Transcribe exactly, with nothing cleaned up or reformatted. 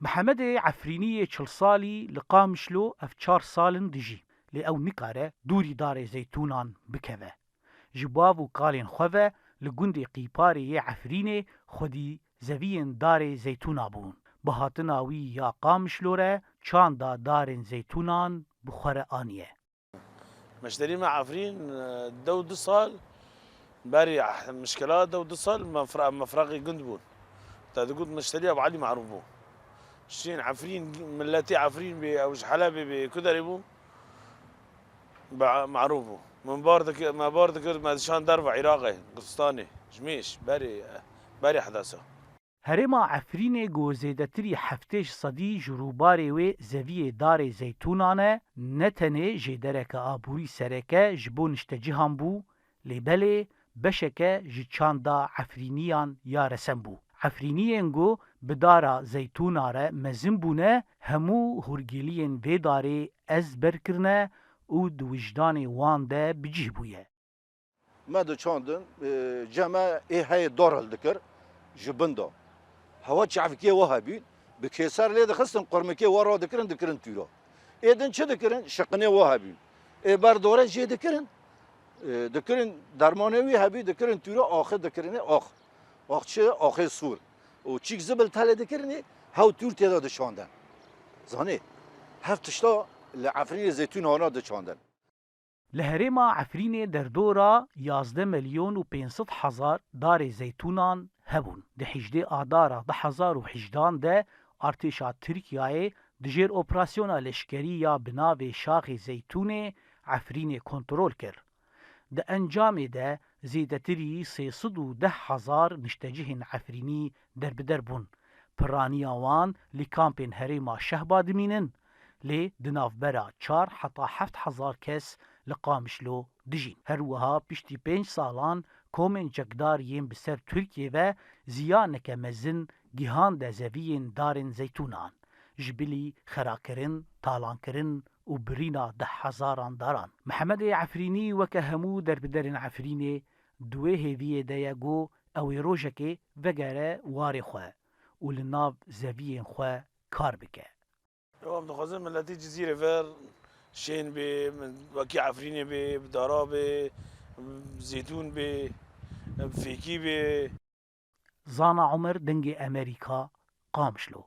Mihemedê Efrînî yê çil salî li Qamişlo ev çar sal in dijî, lê ew nikare dûrî darê zeytûnan bikeve. Ji bav û kalên xwe ve li gundê Qîparê yê Efrînê xwedî zeviyên darê zeytûna bûn. Bi hatina wî ya Qamişlo re çanda darên zeytûnan bi xwe re aniye. Meşterî me Efrîn, e, dew du sal, berî eh, mişkela dew du sal mefra-, mefraqê gund bûn. Te digot meşterî Ebu Elî Merûf bû. Şên Efrîn, miletê Efrîn bê, ew ji Helebê bê, ku derê bû? Be-, Merûf bû. Min bar dikir, me bar dikir, me dişan derve Iraqê, Kurdistanê. Ji mêj, berî, eh, berî Hedesa. Herêma Efrînê ku zêdetirî heftê ji sedî ji rûbarê wê zeviyê darê zeytûnan e, ne tenê jêdereke aborî sereke ji bo niştecihan bû, lê belê beşeke ji çanda Efrîniyan ya resen bû. Efrîniyên ku bi dara zeytûna re mezin bûne, hemû hûrgiliyên vê darê ezber kirine û di wijdanê wan de bi cih bûye. Me diçandin, e, cem e, ê heyê dar hildikir ji bin de. Hewa çavkê we hebîn, bi kêser lê dixistin, qurmikê we radikirin, dikirin tûra. Ê din çi dikirin? Şiqinê we hebîn. Ê ber dore jê dikirin, e, dikirin dermanê wî hebî, dikirin tûra, axê dikirinê ax. Ax çi? Axê sûr. Û çîk zibil telê dikirinê, hew tûr tê de diçandin. Zanê, hev tişta li Efrînê zeytûn hana diçandin. Li herêma Efrînê derdora yazdeh milyon û pênc sed hezar darê zeytûnan hebûn. Di hejdê Adara du hezar û hejdehan de artêşa Tirkiyeyê di jêr operasyona leşkerî ya bi navê Şaxê Zeytûnê Efrînê kontrol kir. Di encamê de zêdetirî sê sed û deh hezar niştecihên Efrînî derbider bûn. Piraniya wan li kampên herêma Şehba dimînin, lê di navbera çar heta heft hezar kes li Qamişlo dijîn. Her wiha piştî pênc salan komên çekdar yên bi ser Tirkiyê ve ziyaneke mezin gihande zeviyên darên zeytûnan. Ji bilî xerakirin, talankirin û birîna deh hezaran daran. Mihemedê Efrînî weke hemû derbiderên Efrînê di wê hêviyê de ye ku ew ê rojekê vegere warê xwe û li nav zeviyên xwe kar bike. Ew em dixwazin miletê Cizîrê ver şên bê, wekî Efrînê bê, bi dara bê, zêtûn bê, fêkî bê. Zana Omer, Dengê Emerîka, Qamişlo.